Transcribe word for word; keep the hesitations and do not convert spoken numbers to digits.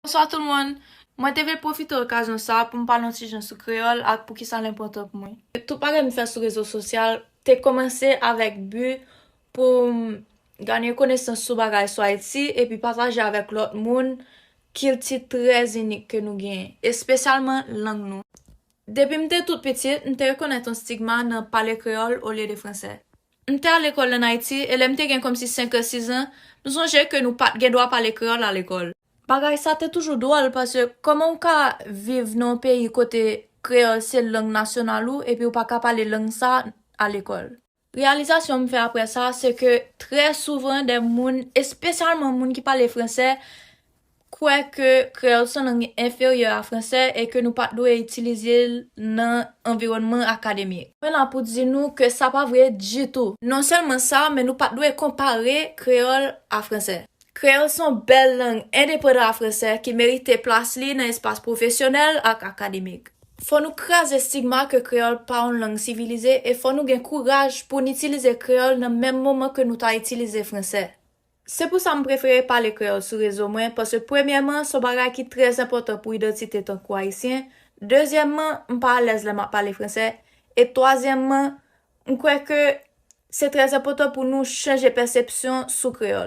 Bonswa tout moun. Mwen te vle pwofite okazyon sa a pou m pale yon ti jan sou kreyòl ak poukisa l enpòtan pou mwen. Tout bagay m fè sou rezo sosyal te kòmanse avèk bi pou m ganye konesans sou bagay sou Ayiti epi pataje avèk lòt moun kilti trè inik ke nou genyen, espesyalman lang nou. Depi m te tout pitit, m te rekonèt yon stigma nan pale kreyòl olye de fransè. M te al lekòl ann Ayiti, e lè m te gen kòmsi senk an, sis an, m sonje ke nou pa t gen dwa pale kreyòl alekòl. Bagay sa te toujou dwòl, paske kòman w ka viv nan yon peyi kote kreyòl se lang nasyonal ou, epi w pa ka pale lang sa alekòl? Reyalizasyon m fè apre sa, se ke trè souvan, de moun, espesyalman moun ki pale fransè, kwè ke kreyòl se yon lang enferyè a fransè e ke nou pa t dwe itilize l nan anviwònman akademik. Mwen la pou di nou ke sa pa vre ditou. Non sèlman sa, men nou pa t dwe konpare kreyòl a fransè. Kreyòl se yon bèl lang endepandan a fransè ki merite plas li nan espas pwofesyonèl ak akademik. Fò nou kraze stigma ke kreyòl pa yon lang sivilize e fò nou gen kouraj pou n itilize kreyòl nan menm moman ke nou ta itilize fransè. Se pou sa m prefere pale kreyòl sou rezo mwen, paske premyèman, se yon bagay ki trè enpòtan pou idantite tankou Ayisyen. Dezyèmman, m pa alèz lè m ap pale fransè. E twazyèmman, m kwè ke se trè enpòtan pou nou chanje pèsepsyon sou kreyòl.